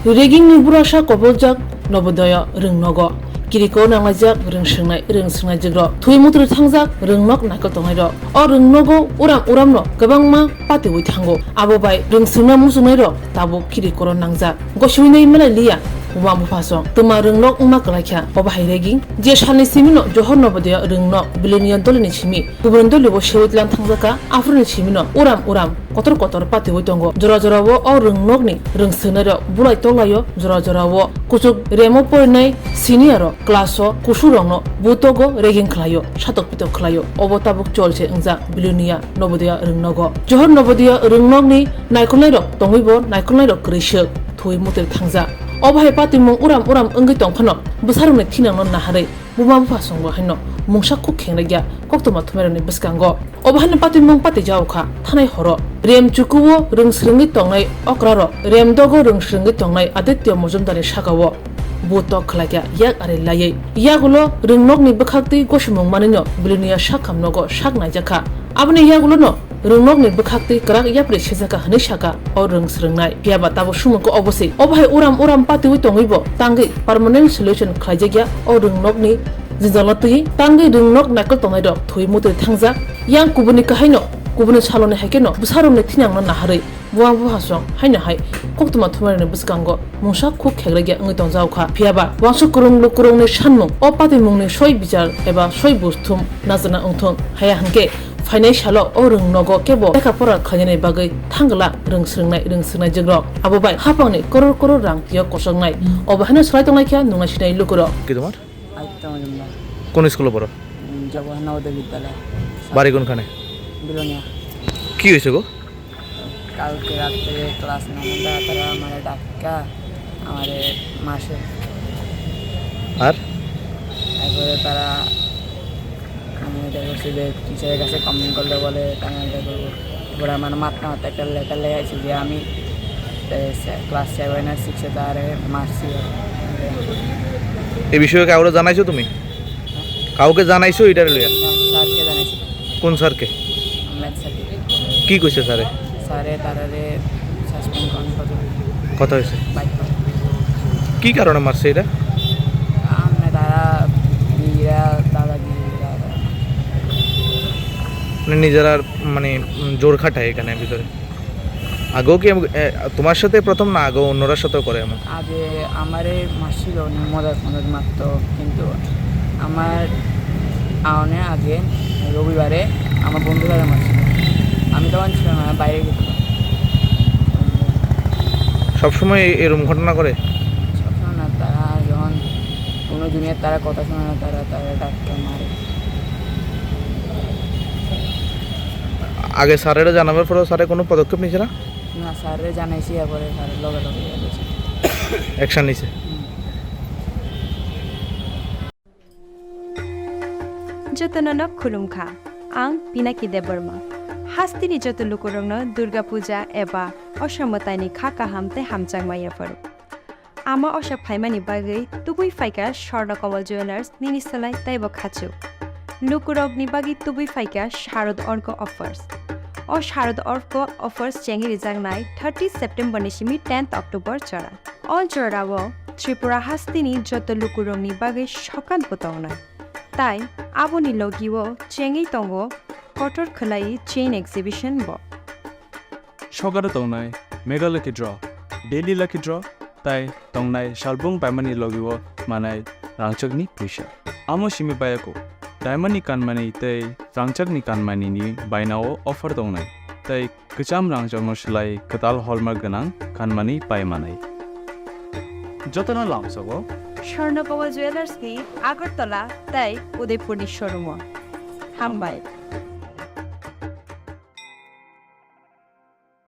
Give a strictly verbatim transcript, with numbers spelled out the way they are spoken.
Rigging ni burasa koboljak Nobodoya rwngnogo. Kiriko nanglaijak rwngswngnai, rwngswngnaijwkrok. Thwi mutri thangjak rwngnok naikol tongnairok. O rwngnogo uram uramno kwbangma patiwi thango. Abo bai rwngswngna muchungnairok tabuk kirikoro nangjak. Gosiwi nai malai liya, buma buphasong. Twma rwngnok wngma kwlaikha, obo hai rigging. Je salni simino Johor Nobodoya rwngnok Biloniya dolini simi, kubun dolibo sewi tlang thangjakha, aphuruni simino uram uram kotor kotor patiwi tongo. Jora jorao o rwngnokni rwngswngnairok bulai toklaio, jora jorao kuchuk remo porinai senior-o class-o kusurokno butogo rigging khlaio, satok pitok khlaio. Obo tabuk cholse wngjak Biloniya Nobodoya rwngnogo. Johor Nobodoya rwngnokni naikolnairok tongwibo naikolnairok kwrwiswk thwi mutri thangjak. Obo hai patimung uram uram wngwi tongphano bwsarokni thinangno naharwi buma buphasongo haino mungsa khuk khenglaiya koktwma thumairokni bwskango. Obo haino patimung patijao kha thanai horo. Rem chukuo rwngswrwngwi tongnai okrarok, rem dogo rwngswrwngwi tongnai Aditya Mojumdarni sakao butok khlaikha yak ari laiwi. Yagulo rwngnokni bwkhaktwi gosimung manwino Biloniya sakham nogo sak naijakha. Aboni yagulono rwngnokni bwkhaktwi kwrak yapri sijakha hwnwi sakha o rwngswrwngnai. Phiyaba tabuk sumungkhe obosi. Obo hai uram uram patiwi tongwibo tangwi permanent solution khlaijakya o rwngnokni jwngjalo twi tangwi rwngnok naikol tongnairok thwi mutwi thangjak. Yang kubuni kahaino, kubuni saloni haikheno bwsarokni thinangno naharwi buma buphasong haino hai koktwma thumairokni bwskango mungsa khuk kheklaiya wngwi tongjago kha. Phiyaba wansuk kwrwng lukurokni sanmung o patimungni soi bichar eba soi busthum najana wngthung. Haya hwnkhe phainai salo o rwngnogo kebo lekha pora khlainani bagwi thangla rwngswrwngnai rwngswrwngnaijwkrok. Abo bai haphangni koror koror rang twiyo kosoknai. Obo haino swlai tonglaikha nungna sinai lukurok. কি তোমার? আদিত্য মজুমদার। কোন স্কুলে পড়ো? উম, জওহর নবোদয় বিদ্যালয়। বাড়ি কোনখানে? বিলোনিয়া। কি হয়েছে গো? কালকে রাত্রে ক্লাস নাইনে তারা, তারা আমার ডাক্কা, আমার মাসে। আর? তারপরে তারা, আমি এটা করছি যে টিচারের কাছে কমপ্লেন করলে বলে, তারা এটা করবো। এবার আমার মাত্র মাত্র একটা লেটার লেখাইছি যে আমি, এ, সে-, ক্লাস সেভেন আর সিক্সে তারে মারছি। এই বিষয়ে কাউরে জানাইছো তুমি? হ্যাঁ। কাউকে জানাইছো এটা লইয়া? হ্যাঁ, স্যারকে জানাইছি। কোন স্যারকে? ম্যাথ স্যারকে। কি কইছে স্যারে? স্যারে তারারে সাসপেন্ড করার কথা। কথা হয়েছে? বাইক করে। কি কারণে মারছে এটা? কারণে তারা নিজেরা দাদাগিরি, দাদা। মানে নিজেরা মানে, উম, জোর খাটায় এখানে ভিতরে। আগেও কি এম-, এ, তোমার সাথে প্রথম না আগেও অন্যরার সাথেও করে এমন? আগে আমারে মারছিল, অনেক মজার মজার মারতো, কিন্তু আমার আওনে আগে রবিবারে আমার বন্ধুরা মারছিল। আমি তখন ছিলাম না, বাইরে গেছিলাম। সবসময় এ-, এরম ঘটনা করে? সবসময় না, তারা যখন কোনো জুনিয়র তারা কথা শোনে না, তারা, তারা ডাক্তার মারে। আগে স্যারেরা জানাবার পরেও স্যারে কোনো পদক্ষেপ নিছে না? না, স্যাররে জানাইছি, এরপরে স্যারের লগে লগে ইয়ে করছে। অ্যাকশন নিছে? হুম। Jotono no khulumkha, ang Pinaki Debbarma. Hasteni joto lukurokno Durga Puja eba Osha mwtaini kha kaham tei hamjakma yapharo. Ama Osha phaimani bagwi tubui phaikha Swarna Kamal Jewellers nini slai teibo khachuk. Lukurokni bagwi tubui phaikha Sharad Orko offers. O Sharad Orko offers chengwi rijaknai thirty September ni simi tenth October jora. O jorao Tripura hasteni joto lukurokni bagwi sokat bo tongnai. Tai aboni logio chengwi tongo kotor khwlai chain exhibition bo. Sokaro tongnai Mega Lucky Draw, Daily Lucky Draw, tai tongnai salbung paimani logio manai rangchakni puisa. Amo simi bayako, diamond ni kanmani tei rangchakni kanmani ni bainao offer tongnai, tei kwcham rangchakno swlai kwtal hallmark gwnang kanmani pai manai. Jotono lamsogo Swarna Kamal Jewellers ni Agartala tei Udaipur ni showroom o. Hambai.